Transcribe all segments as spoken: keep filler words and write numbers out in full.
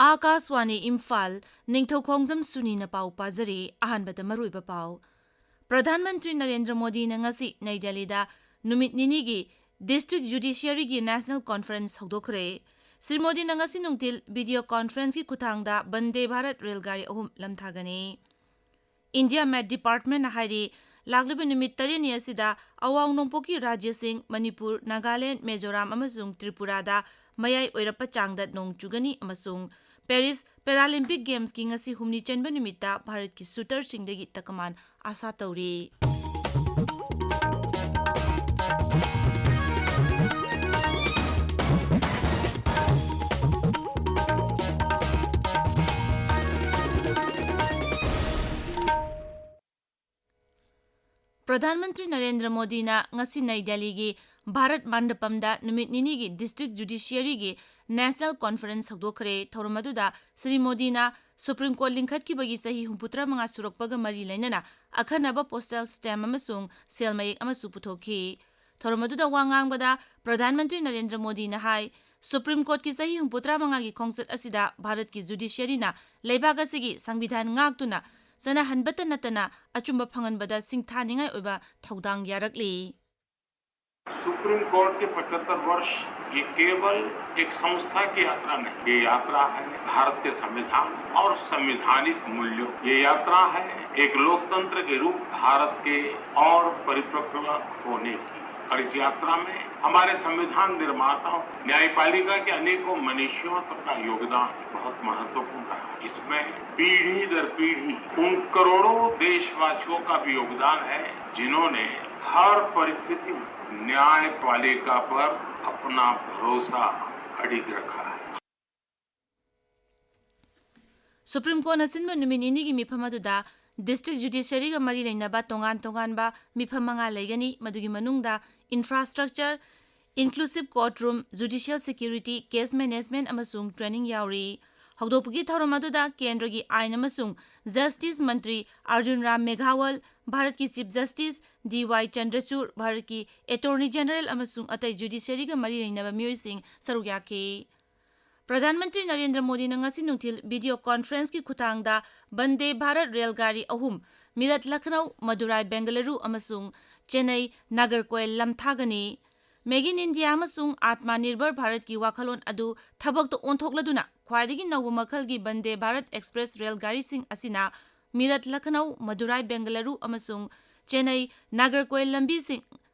ꯑꯥꯀꯥꯁꯋꯥꯅꯤ ꯏꯝꯐꯥꯜ, ꯅꯤꯡꯊꯧꯈꯣꯡꯖꯝ ꯁꯨꯅꯤꯅ ꯄꯥꯎ ꯄꯥꯖꯔꯤ꯫ ꯑꯍꯥꯟꯕꯗ ꯃꯔꯨꯑꯣꯏꯕ ꯄꯥꯎ꯫ ꯄ꯭ꯔꯙꯥꯟ ꯃꯟꯇ꯭ꯔꯤ ꯅꯔꯦꯟꯗ꯭ꯔ ꯃꯣꯗꯤꯅ ꯉꯁꯤ ꯅꯩ ꯗꯦꯜꯂꯤꯗ ꯅꯨꯃꯤꯠ ꯅꯤꯅꯤꯒꯤ ꯗꯤꯁꯇ꯭ꯔꯤꯛ ꯖꯨꯗꯤꯁꯤꯌꯔꯤꯒꯤ ꯅꯦꯁꯅꯦꯜ ꯀꯣꯟꯐꯔꯦꯟꯁ ꯍꯧꯗꯣꯛꯈ꯭ꯔꯦ꯫ ꯁ꯭ꯔꯤ ꯃꯣꯗꯤꯅ ꯉꯁꯤ ꯅꯨꯡꯊꯤꯜ ꯚꯤꯗꯤꯑꯣ ꯀꯣꯟꯐꯔꯦꯟꯁꯀꯤ ꯈꯨꯠꯊꯥꯡꯗ ꯕꯟꯗꯦ ꯚꯥꯔꯠ ꯔꯦꯜꯒꯥꯔꯤ ꯑꯍꯨꯝ ꯂꯝꯊꯥꯒꯅꯤ꯫ ꯏꯟꯗꯤꯌꯥ ꯃꯦꯠ ꯗꯤꯄꯥꯔꯠꯃꯦꯟꯅ ꯍꯥꯏꯔꯤ, ꯂꯥꯛꯂꯤꯕ ꯅꯨꯃꯤꯠ ꯇꯔꯦꯠꯅꯤ ꯑꯁꯤꯗ ꯑꯋꯥꯡ ꯅꯣꯡꯄꯣꯛꯀꯤ ꯔꯥꯖ꯭ꯌꯁꯤꯡ ꯃꯅꯤꯄꯨꯔ, ꯅꯥꯒꯥꯂꯦꯟꯗ, ꯃꯤꯖꯣꯔꯥꯝ ꯑꯃꯁꯨꯡ ꯇ꯭ꯔꯤꯄꯨꯔꯥꯗ ꯃꯌꯥꯏ ꯑꯣꯏꯔꯞꯄ ꯆꯥꯡꯗ ꯅꯣꯡ ꯆꯨꯒꯅꯤ ꯑꯃꯁꯨꯡ ꯄꯦꯔꯤꯁ ꯄꯦꯔꯥꯂꯤꯝꯄꯤꯛ ꯒꯦꯝꯁꯀꯤ ꯉꯁꯤ ꯍꯨꯝꯅꯤ ꯆꯟꯕ ꯅꯨꯃꯤꯠꯇ ꯚꯥꯔꯠꯀꯤ ꯁꯨꯇꯔꯁꯤꯡꯗꯒꯤ ꯇꯀꯃꯥꯟ ꯑꯥꯁꯥ ꯇꯧꯔꯤ꯫ ꯄ꯭ꯔꯙꯥꯟ ꯃꯟꯇ꯭ꯔꯤ ꯅꯔꯦꯟꯗ꯭ꯔ ꯃꯣꯗꯤꯅ ꯉꯁꯤ ꯅꯩ ꯗꯦꯜꯂꯤꯒꯤ ꯚꯥꯔꯠ ꯃꯟꯗꯄꯝꯗ ꯅꯨꯃꯤꯠ ꯅꯤꯅꯤꯒꯤ ꯗꯤꯁꯇ꯭ꯔꯤꯛ ꯖꯨꯗꯤꯁꯤꯌꯔꯤꯒꯤ ꯅꯦꯁꯅꯦꯜ ꯀꯣꯟꯐꯔꯦꯟꯁ ꯍꯧꯗꯣꯛꯈ꯭ꯔꯦ꯫ ꯊꯧꯔꯝ ꯑꯗꯨꯗ ꯁ꯭ꯔꯤ ꯃꯣꯗꯤꯅ ꯁꯨꯄ꯭ꯔꯤꯝ ꯀꯣꯔꯠ ꯂꯤꯡꯈꯠꯈꯤꯕꯒꯤ ꯆꯍꯤ ꯍꯨꯝꯐꯨꯇꯔꯥ ꯃꯉꯥ ꯁꯨꯔꯛꯄꯒ ꯃꯔꯤ ꯂꯩꯅꯅ ꯑꯈꯟꯅꯕ ꯄꯣꯁꯇꯦꯜ ꯁ꯭ꯇꯦꯝꯞ ꯑꯃꯁꯨꯡ ꯁꯦꯜ ꯃꯌꯦꯛ ꯑꯃꯁꯨ ꯄꯨꯊꯣꯛꯈꯤ꯫ ꯊꯧꯔꯝ ꯑꯗꯨꯗ ꯋꯥ ꯉꯥꯡꯕꯗ ꯄ꯭ꯔꯙꯥꯟ ꯃꯟꯇ꯭ꯔꯤ ꯅꯔꯦꯟꯗ꯭ꯔ ꯃꯣꯗꯤꯅ ꯍꯥꯏ, ꯁꯨꯄ꯭ꯔꯤꯝ ꯀꯣꯔꯠꯀꯤ ꯆꯍꯤ ꯍꯨꯝꯐꯨꯇꯔꯥ ꯃꯉꯥꯒꯤ ꯈꯣꯡꯆꯠ ꯑꯁꯤꯗ ꯚꯥꯔꯠꯀꯤ ꯖꯨꯗꯤꯁꯤꯌꯔꯤꯅ ꯂꯩꯕꯥꯛ ꯑꯁꯤꯒꯤ ꯁꯪꯕꯤꯙꯥꯟ ꯉꯥꯛꯇꯨꯅ ꯆꯠꯅꯍꯟꯕꯇ ꯅꯠꯇꯅ ꯑꯆꯨꯝꯕ ꯐꯪꯍꯟꯕꯗ ꯁꯤꯡꯊꯥꯅꯤꯡꯉꯥꯏ ꯑꯣꯏꯕ ꯊꯧꯗꯥꯡ ꯌꯥꯔꯛꯂꯤ꯫ सुप्रीम कोर्ट के पचहत्तर वर्ष ये केवल एक संस्था की यात्रा नहीं, ये यात्रा है भारत के संविधान और संवैधानिक मूल्यों। ये यात्रा है एक लोकतंत्र के रूप भारत के और परिपक्व होने की। और इस यात्रा में हमारे संविधान निर्माताओं, न्यायपालिका के अनेकों मनीषियों का योगदान बहुत महत्वपूर्ण रहा। इसमें पीढ़ी दर पीढ़ी उन करोड़ों देशवासियों का भी योगदान है, जिन्होंने हर परिस्थिति में न्यायपालिका पर अपना भरोसा अडिग रखा है। ꯁꯨꯄ꯭ꯔꯤꯝ ꯀꯣꯔꯠꯅ ꯁꯤꯟꯕ ꯅꯨꯃꯤꯠ ꯅꯤꯅꯤꯒꯤ ꯃꯤꯐꯝ ꯑꯗꯨꯗ ꯗꯤꯁꯇ꯭ꯔꯤꯛ ꯖꯨꯗꯤꯁꯤꯌꯔꯤꯒ ꯃꯔꯤ ꯂꯩꯅꯕ ꯇꯣꯉꯥꯟ ꯇꯣꯉꯥꯟꯕ ꯃꯤꯐꯝ ꯃꯉꯥ ꯂꯩꯒꯅꯤ꯫ ꯃꯗꯨꯒꯤ ꯃꯅꯨꯡꯗ infrastructure, inclusive courtroom, judicial security, case management ꯑꯃꯁꯨꯡ ꯇ꯭ꯔꯦꯅꯤꯡ ꯌꯥꯎꯔꯤ꯫ ꯍꯧꯗꯣꯛꯄꯒꯤ ꯊꯧꯔꯝ ꯑꯗꯨꯗ ꯀꯦꯟꯗ꯭ꯔꯒꯤ ꯑꯥꯏꯟ ꯑꯃꯁꯨꯡ ꯖꯁꯇꯤꯁ ꯃꯟꯇ꯭ꯔꯤ ꯑꯔꯖꯨꯟ ꯔꯥꯝ ꯃꯦꯘꯋꯥꯜ, ꯚꯥꯔꯠꯀꯤ ꯆꯤꯐ ꯖꯁꯇꯤꯁ ꯗꯤ ꯋꯥꯏ ꯆꯟꯗ꯭ꯔꯆꯨꯗ, ꯚꯥꯔꯠꯀꯤ ꯑꯦꯇꯣꯔꯅꯤ ꯖꯦꯅꯔꯦꯜ ꯑꯃꯁꯨꯡ ꯑꯇꯩ ꯖꯨꯗꯤꯁꯤꯌꯔꯤꯒ ꯃꯔꯤ ꯂꯩꯅꯕ ꯃꯤꯑꯣꯏꯁꯤꯡ ꯁꯔꯨꯛ ꯌꯥꯈꯤ꯫ ꯄ꯭ꯔꯙꯥꯟ ꯃꯟꯇ꯭ꯔꯤ ꯅꯔꯦꯟꯗ꯭ꯔ ꯃꯣꯗꯤꯅ ꯉꯁꯤ ꯅꯨꯡꯊꯤꯜ ꯚꯤꯗꯤꯑꯣ ꯀꯣꯟꯐ꯭ꯔꯦꯟꯁꯀꯤ ꯈꯨꯠꯊꯥꯡꯗ ꯚꯟꯗꯦ ꯚꯥꯔꯠ ꯔꯦꯜ ꯒꯥꯔꯤ ꯑꯍꯨꯝ ꯃꯤꯔꯠ ꯂꯈꯅꯧ, ꯃꯗꯨꯔꯥꯏ ꯕꯦꯡꯒꯂꯨꯔꯨ ꯑꯃꯁꯨꯡ ꯆꯦꯟꯅꯩ ꯅꯥꯒꯔꯀꯣꯏꯜ ꯂꯝꯊꯥꯒꯅꯤ꯫ ꯃꯦꯛ ꯏꯟ ꯏꯟꯗꯤꯌꯥ ꯑꯃꯁꯨꯡ ꯑꯥꯠꯃ ꯅꯤꯔꯚꯔ ꯚꯥꯔꯠꯀꯤ ꯋꯥꯈꯜꯂꯣꯟ ꯑꯗꯨ ꯊꯕꯛꯇ ꯑꯣꯟꯊꯣꯛꯂꯗꯨꯅ ꯈ꯭ꯋꯥꯏꯗꯒꯤ ꯅꯧꯕ ꯃꯈꯜꯒꯤ ꯚꯟꯗꯦ ꯚꯥꯔꯠ ꯑꯦꯛꯁꯄ꯭ꯔꯦꯁ ꯔꯦꯜ ꯒꯥꯔꯤꯁꯤꯡ ꯑꯁꯤꯅ ꯃꯤꯔꯠ ꯂꯈꯅꯧ, ꯃꯗꯨꯔꯥꯏ ꯕꯦꯡꯒꯂꯨꯔꯨ ꯑꯃꯁꯨꯡ ꯆꯦꯟꯅꯩ ꯅꯥꯒꯔꯀꯣꯏꯜ ꯂꯝꯕꯤꯁꯤꯡ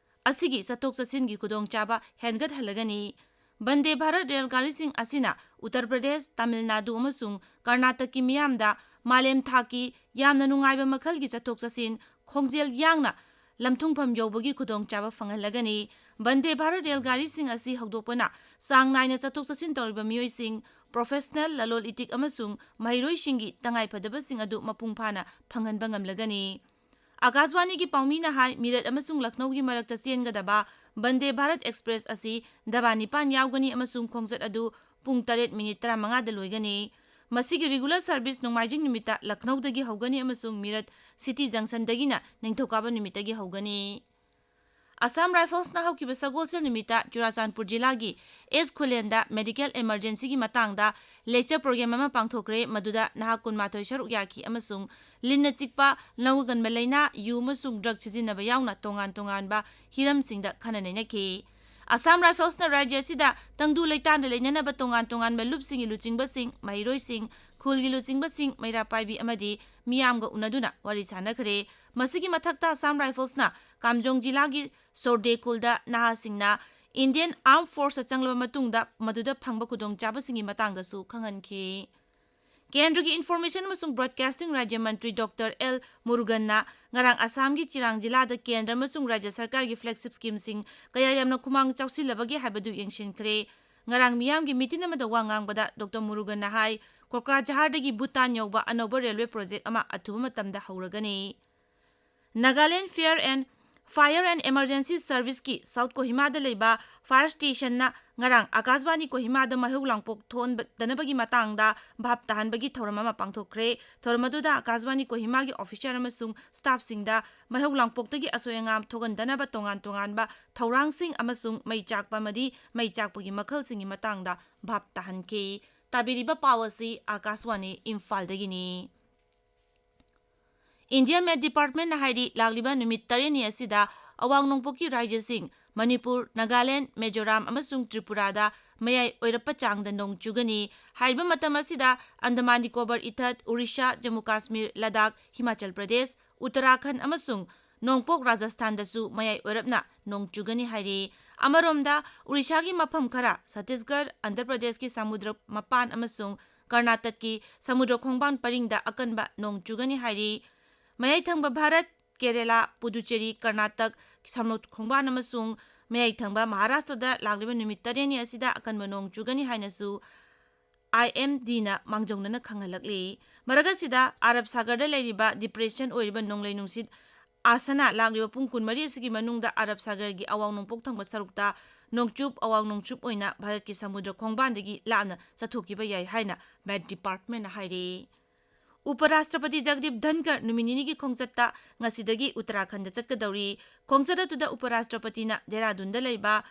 ꯑꯁꯤꯒꯤ ꯆꯠꯊꯣꯛ ꯆꯠꯁꯤꯟꯒꯤ ꯈꯨꯗꯣꯡꯆꯥꯕ ꯍꯦꯟꯒꯠꯍꯜꯂꯒꯅꯤ꯫ ꯚꯟꯗꯦ ꯚꯥꯔꯠ ꯔꯦꯜ ꯒꯥꯔꯤꯁꯤꯡ ꯑꯁꯤꯅ ꯎꯠꯇꯔ ꯄ꯭ꯔꯗꯦꯁ, ꯇꯥꯃꯤꯜ ꯅꯥꯗꯨ ꯑꯃꯁꯨꯡ ꯀꯔꯅꯥꯇꯛꯀꯤ ꯃꯤꯌꯥꯝꯗ ꯃꯥꯂꯦꯝ ꯊꯥꯛꯀꯤ ꯌꯥꯝꯅ ꯅꯨꯡꯉꯥꯏꯕ ꯃꯈꯜꯒꯤ ꯆꯠꯊꯣꯛ ꯆꯠꯁꯤꯟ ꯈꯣꯡꯖꯦꯜ ꯌꯥꯡꯅ ꯂꯝꯊꯨꯡꯐꯝ ꯌꯧꯕꯒꯤ ꯈꯨꯗꯣꯡꯆꯥꯕ ꯐꯪꯍꯜꯂꯒꯅꯤ꯫ ꯚꯟꯗꯦ ꯚꯥꯔꯠ ꯔꯦꯜ ꯒꯥꯔꯤꯁꯤꯡ ꯑꯁꯤ ꯍꯧꯗꯣꯛꯄꯅ ꯆꯥꯡ ꯅꯥꯏꯅ ꯆꯠꯊꯣꯛ ꯆꯠꯁꯤꯟ ꯇꯧꯔꯤꯕ ꯃꯤꯑꯣꯏꯁꯤꯡ, ꯄ꯭ꯔꯣꯐꯦꯁꯅꯦꯜ, ꯂꯂꯣꯟ ꯏꯇꯤꯛ ꯑꯃꯁꯨꯡ ꯃꯍꯩꯔꯣꯏꯁꯤꯡꯒꯤ ꯇꯉꯥꯏꯐꯗꯕꯁꯤꯡ ꯑꯗꯨ ꯃꯄꯨꯡ ꯐꯥꯅ ꯐꯪꯍꯟꯕ ꯉꯝꯂꯒꯅꯤ꯫ ꯑꯥꯀꯥꯁꯕꯥꯅꯤꯒꯤ ꯄꯥꯎꯃꯤꯅ ꯍꯥꯏ, ꯃꯤꯔꯠ ꯑꯃꯁꯨꯡ ꯂꯈꯅꯧꯒꯤ ꯃꯔꯛꯇ ꯆꯦꯟꯒꯗꯕ ꯚꯟꯗꯦ ꯚꯥꯔꯠ ꯑꯦꯛꯁꯄ꯭ꯔꯦꯁ ꯑꯁꯤ ꯗꯕꯥ ꯅꯤꯄꯥꯟ ꯌꯥꯎꯒꯅꯤ ꯑꯃꯁꯨꯡ ꯈꯣꯡꯆꯠ ꯑꯗꯨ ꯄꯨꯡ ꯇꯔꯦꯠ ꯃꯤꯅꯤꯠ ꯇꯔꯥꯃꯉꯥꯗ ꯂꯣꯏꯒꯅꯤ꯫ ꯃꯁꯤꯒꯤ ꯔꯤꯒꯨꯂꯔ ꯁꯔꯚꯤꯁ ꯅꯣꯡꯃꯥꯏꯖꯤꯡ ꯅꯨꯃꯤꯠꯇ ꯂꯈꯅꯧꯗꯒꯤ ꯍꯧꯒꯅꯤ ꯑꯃꯁꯨꯡ ꯃꯤꯔꯠ ꯁꯤꯇꯤ ꯖꯪꯁꯟꯗꯒꯤꯅ ꯅꯤꯡꯊꯧꯀꯥꯕ ꯅꯨꯃꯤꯠꯇꯒꯤ ꯍꯧꯒꯅꯤ꯫ ꯑꯁꯥꯝ ꯔꯥꯏꯐꯜꯁꯅ ꯍꯧꯈꯤꯕ ꯁꯒꯣꯜꯁꯦꯜ ꯅꯨꯃꯤꯠꯇ ꯆꯨꯔꯥꯆꯥꯟꯄꯨꯔ ꯖꯤꯂꯥꯒꯤ ꯑꯦꯁ ꯈꯨꯂꯦꯟꯗ ꯃꯦꯗꯤꯀꯦꯜ ꯏꯃꯔꯖꯦꯟꯁꯤꯒꯤ ꯃꯇꯥꯡꯗ ꯂꯦꯛꯆꯔ ꯄ꯭ꯔꯣꯒ꯭ꯔꯥꯝ ꯑꯃ ꯄꯥꯡꯊꯣꯛꯈ꯭ꯔꯦ, ꯃꯗꯨꯗ ꯅꯍꯥ ꯀꯨꯟꯃꯥꯊꯣꯏ ꯁꯔꯨꯛ ꯌꯥꯈꯤ ꯑꯃꯁꯨꯡ ꯂꯤꯟꯅ ꯆꯤꯛꯄ, ꯅꯧꯒꯟꯕ ꯂꯥꯏꯅꯥ, ꯌꯨ ꯑꯃꯁꯨꯡ ꯗ꯭ꯔꯒ ꯁꯤꯖꯤꯟꯅꯕ ꯌꯥꯎꯅ ꯇꯣꯉꯥꯟ ꯇꯣꯉꯥꯟꯕ ꯍꯤꯔꯝꯁꯤꯡꯗ ꯈꯟꯅ ꯅꯩꯅꯈꯤ꯫ ꯑꯁꯥꯝ ꯔꯥꯏꯐꯜꯁꯅ ꯔꯥꯖ꯭ꯌ ꯑꯁꯤꯗ ꯇꯪꯗꯨ ꯂꯩꯇꯥꯟꯗ ꯂꯩꯅꯅꯕ ꯇꯣꯉꯥꯟ ꯇꯣꯉꯥꯟꯕ ꯂꯨꯞꯁꯤꯡꯒꯤ ꯂꯨꯆꯤꯡꯕꯁꯤꯡ, ꯃꯍꯩꯔꯣꯏꯁꯤꯡ, ꯈꯨꯜꯒꯤ ꯂꯨꯆꯤꯡꯕꯁꯤꯡ, ꯃꯩꯔꯥ ꯄꯥꯏꯕꯤ ꯑꯃꯗꯤ ꯃꯤꯌꯥꯝꯒ ꯎꯅꯗꯨꯅ ꯋꯥꯔꯤ ꯁꯥꯟꯅꯈ꯭ꯔꯦ꯫ ꯃꯁꯤꯒꯤ ꯃꯊꯛꯇ ꯑꯁꯥꯝ ꯔꯥꯏꯐꯜꯁꯅ ꯀꯥꯝꯖꯣꯡ ꯖꯤꯂꯥꯒꯤ ꯁꯣꯔꯗꯦ ꯈꯨꯜꯗ ꯅꯍꯥꯁꯤꯡꯅ ꯏꯟꯗꯤꯌꯟ ꯑꯥꯔꯝ ꯐꯣꯔꯁꯇ ꯆꯪꯂꯕ ꯃꯇꯨꯡꯗ ꯃꯗꯨꯗ ꯐꯪꯕ ꯈꯨꯗꯣꯡꯆꯥꯕꯁꯤꯡꯒꯤ ꯃꯇꯥꯡꯗꯁꯨ ꯈꯪꯍꯟꯈꯤ꯫ ꯀꯦꯟꯗ꯭ꯔꯒꯤ ꯏꯟꯐꯣꯔꯃꯦꯁꯟ ꯑꯃꯁꯨꯡ ꯕ꯭ꯔꯣꯗꯀꯥꯁꯇꯤꯡ ꯔꯥꯖ꯭ꯌ ꯃꯟꯇ꯭ꯔꯤ ꯗꯣꯛꯇꯔ ꯑꯦꯜ ꯃꯨꯔꯨꯒꯟꯅ ꯉꯔꯥꯡ ꯑꯁꯥꯝꯒꯤ ꯆꯤꯔꯥꯡ ꯖꯤꯂꯥꯗ ꯀꯦꯟꯗ꯭ꯔ ꯑꯃꯁꯨꯡ ꯔꯥꯖ꯭ꯌ ꯁꯔꯀꯥꯔꯒꯤ ꯐ꯭ꯂꯦꯒꯁꯤꯞ ꯁ꯭ꯀꯤꯝꯁꯤꯡ ꯀꯌꯥ ꯌꯥꯝꯅ ꯈꯨꯃꯥꯡ ꯆꯥꯎꯁꯤꯜꯂꯕꯒꯦ ꯍꯥꯏꯕꯗꯨ ꯌꯦꯡꯁꯤꯟꯈ꯭ꯔꯦ꯫ ꯉꯔꯥꯡ ꯃꯤꯌꯥꯝꯒꯤ ꯃꯤꯇꯤꯟ ꯑꯃꯗ ꯋꯥ ꯉꯥꯡꯕꯗ ꯗꯣꯛꯇꯔ ꯃꯨꯔꯨꯒꯟꯅ ꯍꯥꯏ, ꯀꯣꯀ꯭ꯔꯥꯖꯍꯥꯔꯗꯒꯤ ꯚꯨꯇꯥꯟ ꯌꯧꯕ ꯑꯅꯧꯕ ꯔꯦꯜꯋꯦ ꯄ꯭ꯔꯣꯖꯦꯛ ꯑꯃ ꯑꯊꯨꯕ ꯃꯇꯝꯗ ꯍꯧꯔꯒꯅꯤ꯫ Nagaland Fair and Fire and Emergency Service ꯀꯤ South Kohima ꯗ ꯂꯩꯕ fire station ꯅ ꯉꯔꯥꯡ ꯑꯀꯥꯁꯕꯥꯅꯤ ꯀꯣꯍꯤꯃꯥꯗ ꯃꯩꯍꯧ ꯂꯥꯡꯄꯣꯛ ꯊꯣꯛꯍꯟꯗꯅꯕꯒꯤ ꯃꯇꯥꯡꯗ ꯚꯥꯞ ꯇꯥꯍꯟꯕꯒꯤ ꯊꯧꯔꯝ ꯑꯃ ꯄꯥꯡꯊꯣꯛꯈ꯭ꯔꯦ꯫ ꯊꯧꯔꯝ ꯑꯗꯨꯗ ꯑꯀꯥꯁꯕꯥꯅꯤ ꯀꯣꯍꯤꯃꯥꯒꯤ officer ꯑꯃꯁꯨꯡ staff ꯁꯤꯡꯗ ꯃꯩꯍꯧ ꯂꯥꯡꯄꯣꯛꯇꯒꯤ ꯑꯁꯣꯏ ꯑꯉꯥꯝ ꯊꯣꯛꯍꯟꯗꯅꯕ ꯇꯣꯉꯥꯟ ꯇꯣꯉꯥꯟꯕ ꯊꯧꯔꯥꯡꯁꯤꯡ ꯑꯃꯁꯨꯡ ꯃꯩ ꯆꯥꯛꯄ ꯑꯃꯗꯤ ꯃꯩ ꯆꯥꯛꯄꯒꯤ ꯃꯈꯜꯁꯤꯡꯒꯤ ꯃꯇꯥꯡꯗ ꯚꯥꯞ ꯇꯥꯍꯟꯈꯤ꯫ ꯇꯥꯕꯤꯔꯤꯕ ꯄꯥꯎ ꯑꯁꯤ ꯑꯀꯥꯁꯕꯥꯅꯤ ꯏꯝꯐꯥꯜꯗꯒꯤꯅꯤ꯫ India Met Department ꯅ ꯍꯥꯏꯔꯤ, ꯂꯥꯛꯂꯤꯕ ꯅꯨꯃꯤꯠ ꯇꯔꯦꯠꯅꯤ ꯑꯁꯤꯗ ꯑꯋꯥꯡ ꯅꯣꯡꯄꯣꯛꯀꯤ ꯔꯥꯖ꯭ꯌꯁꯤꯡ ꯃꯅꯤꯄꯨꯔ, ꯅꯥꯒꯥꯂꯦꯟꯗ, ꯃꯤꯖꯣꯔꯥꯝ ꯑꯃꯁꯨꯡ ꯇ꯭ꯔꯤꯄꯨꯔꯥꯗ ꯃꯌꯥꯏ ꯑꯣꯏꯔꯞꯄ ꯆꯥꯡꯗ ꯅꯣꯡ ꯆꯨꯒꯅꯤ꯫ ꯍꯥꯏꯔꯤꯕ ꯃꯇꯝ ꯑꯁꯤꯗ ꯑꯟꯗꯃꯥꯟ ꯅꯤꯀꯣꯕꯔ ꯏꯊꯠ, ꯑꯣꯔꯤꯁꯥ, ꯖꯝꯃꯨ ꯀꯥꯁꯃꯤꯔ, ꯂꯗꯥꯈ, ꯍꯤꯃꯥꯆꯜ ꯄ꯭ꯔꯗꯦꯁ, ꯎꯠꯇꯔꯥꯈꯟꯗ ꯑꯃꯁꯨꯡ ꯅꯣꯡꯄꯣꯛ ꯔꯥꯖꯁꯊꯥꯟꯗꯁꯨ ꯃꯌꯥꯏ ꯑꯣꯏꯔꯞꯅ ꯅꯣꯡ ꯆꯨꯒꯅꯤ ꯍꯥꯏꯔꯤ꯫ ꯑꯃꯔꯣꯝꯗ, ꯑꯣꯔꯤꯁꯥꯒꯤ ꯃꯐꯝ ꯈꯔ, ꯁꯠꯇꯤꯁꯒꯔ, ꯑꯟꯙ꯭ꯔ ꯄ꯭ꯔꯗꯦꯁꯀꯤ ꯁꯃꯨꯗ꯭ꯔ ꯃꯄꯥꯟ ꯑꯃꯁꯨꯡ ꯀꯔꯅꯥꯇꯛꯀꯤ ꯁꯃꯨꯗ꯭ꯔ ꯈꯣꯡꯕꯥꯟ ꯄꯔꯤꯡꯗ ꯑꯀꯟꯕ ꯅꯣꯡ ꯆꯨꯒꯅꯤ ꯍꯥꯏꯔꯤ꯫ ꯃꯌꯥꯏ ꯊꯪꯕ ꯚꯥꯔꯠ, ꯀꯦꯔꯦꯂꯥ, ꯄꯨꯗꯨꯆꯦꯔꯤ, ꯀꯔꯅꯥꯇꯛ ꯁꯃꯨꯗ꯭ꯔ ꯈꯣꯡꯕꯥꯟ ꯑꯃꯁꯨꯡ ꯃꯌꯥꯏ ꯊꯪꯕ ꯃꯍꯥꯔꯥꯁꯇ꯭ꯔꯗ ꯂꯥꯛꯂꯤꯕ ꯅꯨꯃꯤꯠ ꯇꯔꯦꯠꯅꯤ ꯑꯁꯤꯗ ꯑꯀꯟꯕ ꯅꯣꯡ ꯆꯨꯒꯅꯤ ꯍꯥꯏꯅꯁꯨ IMDꯅ ꯃꯥꯡꯖꯧꯅꯅ ꯈꯪꯍꯜꯂꯛꯂꯤ꯫ ꯃꯔꯛ ꯑꯁꯤꯗ, ꯑꯔꯕ ꯁꯥꯒꯔꯗ ꯂꯩꯔꯤꯕ depression ꯑꯣꯏꯔꯤꯕ ꯅꯣꯡꯂꯩ ꯅꯨꯡꯁꯤꯠ ꯑꯁꯥꯅꯥ ꯂꯥꯛꯂꯤꯕ ꯄꯨꯡ ꯀꯨꯟꯃꯔꯤ ꯑꯁꯤꯒꯤ ꯃꯅꯨꯡꯗ ꯑꯔꯕ ꯁꯥꯒꯔꯒꯤ ꯑꯋꯥꯡ ꯅꯣꯡꯄꯣꯛ ꯊꯪꯕ ꯁꯔꯨꯛꯇ ꯅꯣꯡꯆꯨꯞ ꯑꯋꯥꯡ ꯅꯣꯡꯆꯨꯞ ꯑꯣꯏꯅ ꯚꯥꯔꯠꯀꯤ ꯁꯃꯨꯗ꯭ꯔ ꯈꯣꯡꯕꯥꯟꯗꯒꯤ ꯂꯥꯞꯅ ꯆꯠꯊꯣꯛꯈꯤꯕ ꯌꯥꯏ ꯍꯥꯏꯅ Met Departmentꯅ ꯍꯥꯏꯔꯤ꯫ ꯎꯄꯔꯥꯁꯇ꯭ꯔꯄꯇꯤ ꯖꯒꯗꯤꯞ ꯙꯟꯀꯔ ꯅꯨꯃꯤꯠ ꯅꯤꯅꯤꯒꯤ ꯈꯣꯡꯆꯠꯇ ꯉꯁꯤꯗꯒꯤ ꯎꯠꯇꯔꯥꯈꯟꯗ ꯆꯠꯀꯗꯧꯔꯤ꯫ ꯈꯣꯡꯆꯠ ꯑꯗꯨꯗ ꯎꯄꯔꯥꯁꯇ꯭ꯔꯄꯇꯤꯅ ꯗꯦꯍꯔꯥꯗꯨꯟꯗ ꯂꯩꯕ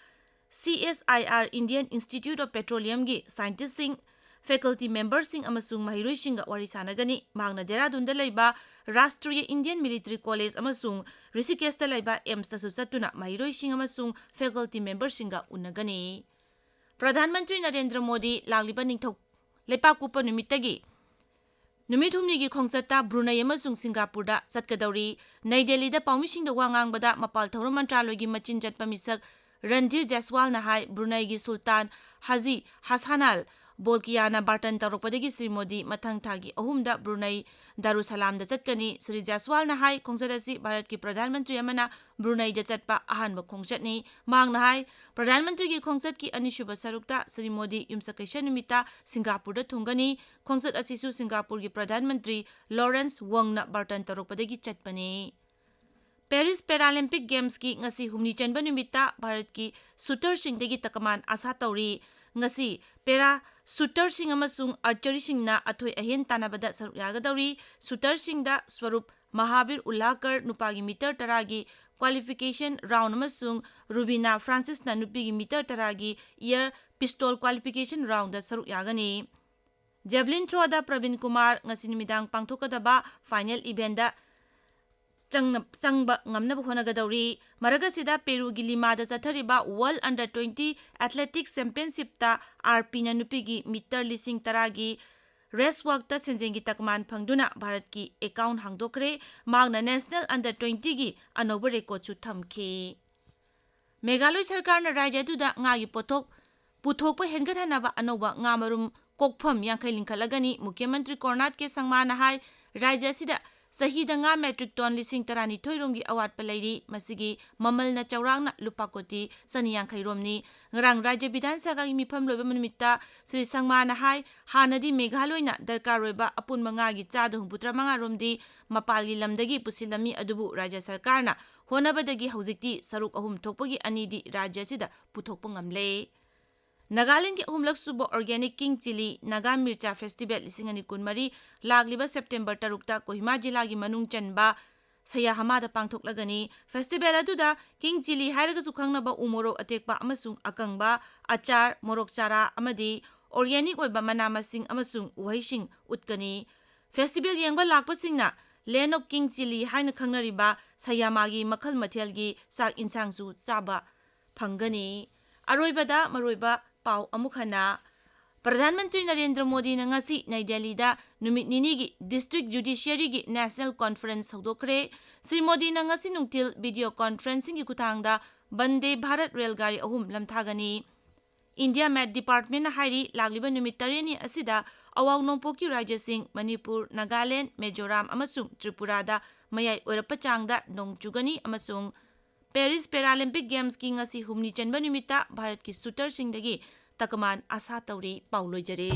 CSIR Indian Institute of Petroleumꯒꯤ scientistꯁꯤꯡ, faculty memberꯁꯤꯡ ꯑꯃꯁꯨꯡ ꯃꯍꯩꯔꯣꯏꯁꯤꯡꯒ ꯋꯥꯔꯤ ꯁꯥꯟꯅꯒꯅꯤ꯫ ꯃꯍꯥꯛꯅ ꯗꯦꯍꯔꯥꯗꯨꯟꯗ ꯂꯩꯕ ꯔꯥꯁꯇ꯭ꯔꯤꯌꯥ ꯏꯟꯗꯤꯌꯟ ꯃꯤꯂꯤꯇꯔꯤ ꯀꯣꯂꯦꯖ ꯑꯃꯁꯨꯡ ꯔꯤꯁꯤꯀꯦꯁꯇ ꯂꯩꯕ AIIMSꯇꯁꯨ ꯆꯠꯇꯨꯅ ꯃꯍꯩꯔꯣꯏꯁꯤꯡ ꯑꯃꯁꯨꯡ faculty memberꯁꯤꯡꯒ ꯎꯅꯒꯅꯤ꯫ ꯄ꯭ꯔꯙꯥꯟ ꯃꯟꯇ꯭ꯔꯤ ꯅꯔꯦꯟꯗ꯭ꯔ ꯃꯣꯗꯤ ꯂꯥꯛꯂꯤꯕ ꯅꯤꯡꯊꯧ ꯂꯩꯄꯥꯛꯄꯣꯛꯄ ꯅꯨꯃꯤꯠꯇꯒꯤ ꯅꯨꯃꯤꯠ ꯍꯨꯝꯅꯤꯒꯤ ꯈꯣꯡꯆꯠꯇ ꯕ꯭ꯔꯨꯅꯩ ꯑꯃꯁꯨꯡ ꯁꯤꯡꯒꯥꯄꯨꯔꯗ ꯆꯠꯀꯗꯧꯔꯤ꯫ ꯅꯩ ꯗꯦꯜꯂꯤꯗ ꯄꯥꯎꯃꯤꯁꯤꯡꯗ ꯋꯥ ꯉꯥꯡꯕꯗ ꯃꯄꯥꯜ ꯊꯧꯔꯝ ꯃꯟꯇ꯭ꯔꯥꯂꯣꯏꯒꯤ ꯃꯆꯤꯟ ꯆꯠꯄ ꯃꯤꯁꯛ ꯔꯟꯙꯤꯔ ꯖꯦꯁꯋꯥꯜꯅ ꯍꯥꯏ, ꯕ꯭ꯔꯨꯅꯩꯒꯤ ꯁꯨꯜꯇꯥꯟ ꯍꯥꯖꯤ ꯍꯁꯥꯅꯥꯜ ꯕꯣꯜꯀꯤꯌꯥꯅ ꯕꯥꯔꯇꯟ ꯇꯧꯔꯛꯄꯗꯒꯤ ꯁ꯭ꯔꯤ ꯃꯣꯗꯤ ꯃꯊꯪ ꯊꯥꯒꯤ ꯑꯍꯨꯝꯗ ꯕ꯭ꯔꯨꯅꯩ ꯗꯥꯔꯨꯁꯁꯂꯥꯝꯗ ꯆꯠꯀꯅꯤ꯫ ꯁ꯭ꯔꯤ ꯖꯦꯁꯋꯥꯜꯅ ꯍꯥꯏ, ꯈꯣꯡꯆꯠ ꯑꯁꯤ ꯚꯥꯔꯠꯀꯤ ꯄ꯭ꯔꯙꯥꯟ ꯃꯟꯇ꯭ꯔꯤ ꯑꯃꯅ ꯕ꯭ꯔꯨꯅꯩꯗ ꯆꯠꯄ ꯑꯍꯥꯟꯕ ꯈꯣꯡꯆꯠꯅꯤ꯫ ꯃꯍꯥꯛꯅ ꯍꯥꯏ, ꯄ꯭ꯔꯙꯥꯟ ꯃꯟꯇ꯭ꯔꯤꯒꯤ ꯈꯣꯡꯆꯠꯀꯤ ꯑꯅꯤꯁꯨꯕ ꯁꯔꯨꯛꯇ ꯁ꯭ꯔꯤ ꯃꯣꯗꯤ ꯌꯨꯝꯁꯀꯩꯁ ꯅꯨꯃꯤꯠꯇ ꯁꯤꯡꯒꯥꯄꯨꯔꯗ ꯊꯨꯡꯒꯅꯤ꯫ ꯈꯣꯡꯆꯠ ꯑꯁꯤꯁꯨ ꯁꯤꯡꯒꯥꯄꯨꯔꯒꯤ ꯄ꯭ꯔꯙꯥꯟ ꯃꯟꯇ꯭ꯔꯤ ꯂꯣꯔꯦꯟꯁ ꯋꯣꯡꯅ ꯕꯥꯔꯇꯟ ꯇꯧꯔꯛꯄꯗꯒꯤ ꯆꯠꯄꯅꯤ꯫ Paris Paralympic Gamesꯀꯤ ꯉꯁꯤ ꯍꯨꯝꯅꯤ ꯆꯟꯕ ꯅꯨꯃꯤꯠꯇ ꯚꯥꯔꯠꯀꯤ shooterꯁꯤꯡꯗꯒꯤ ꯇꯀꯃꯥꯟ ꯑꯥꯁꯥ ꯇꯧꯔꯤ꯫ ꯉꯁꯤ para shooterꯁꯤꯡ ꯑꯃꯁꯨꯡ archeryꯁꯤꯡꯅ ꯑꯊꯣꯏ ꯑꯍꯦꯟ ꯇꯥꯟꯅꯕꯗ ꯁꯔꯨꯛ ꯌꯥꯒꯗꯧꯔꯤ꯫ Shooterꯁꯤꯡꯗ ꯁ꯭ꯋꯔꯨꯞ ꯃꯍꯥꯕꯤꯔ ꯎꯜꯂꯥꯀꯔ ꯅꯨꯄꯥꯒꯤ meter ꯇꯔꯥꯒꯤ qualification round ꯑꯃꯁꯨꯡ ꯔꯨꯕꯤꯅꯥ ꯐ꯭ꯔꯥꯟꯁꯤꯁꯅ ꯅꯨꯄꯤꯒꯤ meter ꯇꯔꯥꯒꯤ air pistol qualification roundꯗ ꯁꯔꯨꯛ ꯌꯥꯒꯅꯤ꯫ Javelin throwꯗ ꯄ꯭ꯔꯕꯤꯟ ꯀꯨꯃꯥꯔ ꯉꯁꯤ ꯅꯨꯃꯤꯗꯥꯡ ꯄꯥꯡꯊꯣꯛꯀꯗꯕ final eventꯗ ꯆꯪꯅ-, ꯆꯪꯕ ꯉꯝꯅꯕ ꯍꯣꯠꯅꯒꯗꯧꯔꯤ꯫ ꯃꯔꯛ ꯑꯁꯤꯗ ꯄꯦꯔꯨꯒꯤ ꯂꯤꯃꯥꯗ ꯆꯠꯊꯔꯤꯕ World Under twenty Athletics Championshipꯇ RPꯅ ꯅꯨꯄꯤꯒꯤ meter ꯂꯤꯁꯤꯡ ꯇꯔꯥꯒꯤ race walkꯇ ꯁꯦꯟꯖꯦꯡꯒꯤ ꯇꯀꯃꯥꯟ ꯐꯪꯗꯨꯅ ꯚꯥꯔꯠꯀꯤ account ꯍꯥꯡꯗꯣꯛꯈ꯭ꯔꯦ꯫ ꯃꯍꯥꯛꯅ National Under twentyꯒꯤ ꯑꯅꯧꯕ recordꯁꯨ ꯊꯝꯈꯤ꯫ ꯃꯦꯘꯥꯂꯣꯏ ꯁꯔꯀꯥꯔꯅ ꯔꯥꯖ꯭ꯌ ꯑꯗꯨꯗ ꯉꯥꯒꯤ ꯄꯣꯠꯊꯣꯛ ꯄꯨꯊꯣꯛꯄ ꯍꯦꯟꯒꯠꯍꯟꯅꯕ ꯑꯅꯧꯕ ꯉꯥ ꯃꯔꯨꯝ ꯀꯣꯛꯐꯝ ꯌꯥꯡꯈꯩ ꯂꯤꯡꯈꯠꯂꯒꯅꯤ꯫ ꯃꯨꯈ꯭ꯌ ꯃꯟꯇ꯭ꯔꯤ ꯀꯣꯔꯅꯥꯠ ꯀꯦ ꯁꯪꯃꯥꯅ ꯍꯥꯏ, ꯔꯥꯖ꯭ꯌ ꯑꯁꯤꯗ ꯆꯍꯤꯗ ꯉꯥ metric ton ꯂꯤꯁꯤꯡ ꯇꯔꯥꯅꯤꯊꯣꯏ ꯔꯣꯝꯒꯤ ꯑꯋꯥꯠꯄ ꯂꯩꯔꯤ꯫ ꯃꯁꯤꯒꯤ ꯃꯃꯜꯅ ꯆꯥꯎꯔꯥꯛꯅ ꯂꯨꯄꯥ ꯀꯣꯇꯤ ꯆꯅꯤ ꯌꯥꯡꯈꯩ ꯔꯣꯝꯅꯤ꯫ ꯉꯔꯥꯡ ꯔꯥꯖ꯭ꯌ ꯕꯤꯙꯥꯟ ꯁꯚꯥꯒꯤ ꯃꯤꯐꯝ ꯂꯣꯏꯕ ꯅꯨꯃꯤꯠꯇ ꯁ꯭ꯔꯤ ꯁꯪꯃꯥꯅ ꯍꯥꯏ, ꯍꯥꯟꯅꯗꯤ ꯃꯦꯘꯥꯂꯣꯏꯅ ꯗꯔꯀꯥꯔ ꯑꯣꯏꯕ ꯑꯄꯨꯟꯕ ꯉꯥꯒꯤ ꯆꯥꯗ ꯍꯨꯝꯐꯨꯇꯔꯥ ꯃꯉꯥ ꯔꯣꯝꯗꯤ ꯃꯄꯥꯟꯒꯤ ꯂꯝꯗꯒꯤ ꯄꯨꯁꯤꯜꯂꯝꯃꯤ, ꯑꯗꯨꯕꯨ ꯔꯥꯖ꯭ꯌ ꯁꯔꯀꯥꯔꯅ ꯍꯣꯠꯅꯕꯗꯒꯤ ꯍꯧꯖꯤꯛꯇꯤ ꯁꯔꯨꯛ ꯑꯍꯨꯝ ꯊꯣꯛꯄꯒꯤ ꯑꯅꯤꯗꯤ ꯔꯥꯖ꯭ꯌ ꯑꯁꯤꯗ ꯄꯨꯊꯣꯛꯄ ꯉꯝꯂꯦ꯫ ꯅꯥꯒꯥꯂꯦꯟꯗꯒꯤ ꯑꯍꯨꯝꯂꯛ ꯁꯨꯕ Organic King Chilli Naga Mircha Festival ꯂꯤꯁꯤꯡ ꯑꯅꯤ ꯀꯨꯟꯃꯔꯤ ꯂꯥꯛꯂꯤꯕ September ꯇꯔꯨꯛꯇ ꯀꯣꯍꯤꯃꯥ ꯖꯤꯂꯥꯒꯤ ꯃꯅꯨꯡ ꯆꯟꯕ ꯁꯌꯥꯍꯃꯥꯗ ꯄꯥꯡꯊꯣꯛꯂꯒꯅꯤ꯫ Festival ꯑꯗꯨꯗ King Chilli ꯍꯥꯏꯔꯒꯁꯨ ꯈꯪꯅꯕ ꯎ ꯃꯣꯔꯣꯛ ꯑꯇꯦꯛꯄ ꯑꯃꯁꯨꯡ ꯑꯀꯪꯕ, ꯑꯆꯥꯔ, ꯃꯣꯔꯣꯛ ꯆꯥꯔꯥ ꯑꯃꯗꯤ organic ꯑꯣꯏꯕ ꯃꯅꯥ ꯃꯁꯤꯡ ꯑꯃꯁꯨꯡ ꯎꯍꯩꯁꯤꯡ ꯎꯠꯀꯅꯤ꯫ Festival ꯌꯦꯡꯕ ꯂꯥꯛꯄꯁꯤꯡꯅ Land of King Chilli ꯍꯥꯏꯅ ꯈꯪꯅꯔꯤꯕ ꯁꯌꯥꯃꯥꯒꯤ ꯃꯈꯜ ꯃꯊꯦꯜꯒꯤ ꯆꯥꯛ ꯏꯟꯁꯥꯡꯁꯨ ꯆꯥꯕ ꯐꯪꯒꯅꯤ꯫ ꯑꯔꯣꯏꯕꯗ ꯃꯔꯨꯑꯣꯏꯕ ꯄꯥꯎ ꯑꯃꯨꯛ ꯍꯟꯅ꯫ ꯄ꯭ꯔꯙꯥꯟ ꯃꯟꯇ꯭ꯔꯤ ꯅꯔꯦꯟꯗ꯭ꯔ ꯃꯣꯗꯤꯅ ꯉꯁꯤ ꯅꯩ ꯗꯦꯜꯂꯤꯗ ꯅꯨꯃꯤꯠ ꯅꯤꯅꯤꯒꯤ District Judiciaryꯒꯤ National Conference ꯍꯧꯗꯣꯛꯈ꯭ꯔꯦ꯫ ꯁ꯭ꯔꯤ ꯃꯣꯗꯤꯅ ꯉꯁꯤ ꯅꯨꯡꯊꯤꯜ video conferencingꯒꯤ ꯈꯨꯠꯊꯥꯡꯗ ꯕꯟꯗꯦ ꯚꯥꯔꯠ ꯔꯦꯜ ꯒꯥꯔꯤ ꯑꯍꯨꯝ ꯂꯝꯊꯥꯒꯅꯤ꯫ India Met Departmentꯅ ꯍꯥꯏꯔꯤ, ꯂꯥꯛꯂꯤꯕ ꯅꯨꯃꯤꯠ ꯇꯔꯦꯠꯅꯤ ꯑꯁꯤꯗ ꯑꯋꯥꯡ ꯅꯣꯡꯄꯣꯛꯀꯤ ꯔꯥꯖ꯭ꯌꯁꯤꯡ ꯃꯅꯤꯄꯨꯔ, ꯅꯥꯒꯥꯂꯦꯟꯗ, ꯃꯤꯖꯣꯔꯥꯝ ꯑꯃꯁꯨꯡ ꯇ꯭ꯔꯤꯄꯨꯔꯥꯗ ꯃꯌꯥꯏ ꯑꯣꯏꯔꯞꯄ ꯆꯥꯡꯗ ꯅꯣꯡ ꯆꯨꯒꯅꯤ ꯑꯃꯁꯨꯡ Paris Paralympic Gamesꯀꯤ ꯉꯁꯤ ꯍꯨꯝꯅꯤ ꯆꯟꯕ ꯅꯨꯃꯤꯠꯇ ꯚꯥꯔꯠꯀꯤ shooterꯁꯤꯡꯗꯒꯤ ꯇꯀꯃꯥꯟ ꯑꯥꯁꯥ ꯇꯧꯔꯤ꯫ ꯄꯥꯎ ꯂꯣꯏꯖꯔꯦ꯫